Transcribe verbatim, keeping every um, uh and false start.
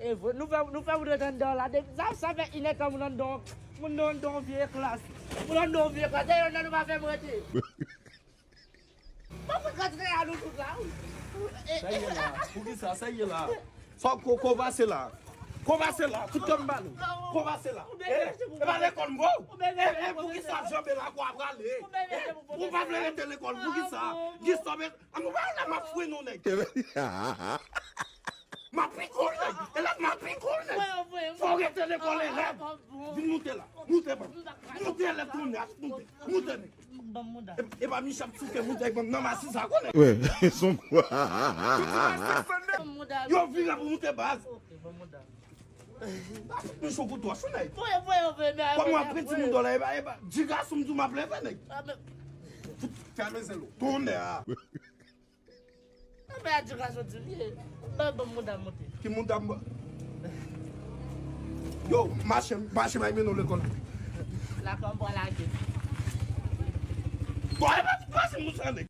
E vre, nou fè, nou fè moun rete anndan la. Depi sa, sa fè inèdtan moun anndan, moun nan anndan yon vye klas. Moun anndan yon vye klas. Dèyè nan nou pa fè m rete. Mwen mwen kontre a nou tout la, wi. Sa ye la? Poukisa? Sa ye la? Sa ko, ko pase la? Ko pase la? Tout tan m ba nou. Ko pase la? E, e pa lekòl m voye w? E, e, poukisa w janbe la, ko a prale? E, ou pa vle rete lekòl, poukisa? Gistòv, e, an nou pa la m ap fwe nou, nèg. M ap piko l, nèg. Elèv, m ap piko l, nèg. Fò w rete lekòl, elèv. Vin moute la. Moute, ban. Moute, elèv, tounen, ap moute. Moute, nèg. Ban m mouda. E, e pa Michel ap souke moute ak ban m nan masin sa, konnen. Wè, son kwa. Ban m mouda. Yo vire pou moute baz. Ok, ban m mouda. Mwen chou kouto a, chou, nèg. Voye, voye, voye, men. Kòman apre ti moun dò la, e pa, e pa, di gason m di w m ap leve, nèg. Ah, men. Fout, fèmen zen l ou. Tounen a. Mwen edikasyon ti vye. Ban, ban mouda monte. Ki mouda m ba? Yo, mache, mache, m al mennen w lekòl. Lakòm pral lage. Bon, e pa, pa se moun sa, nèg.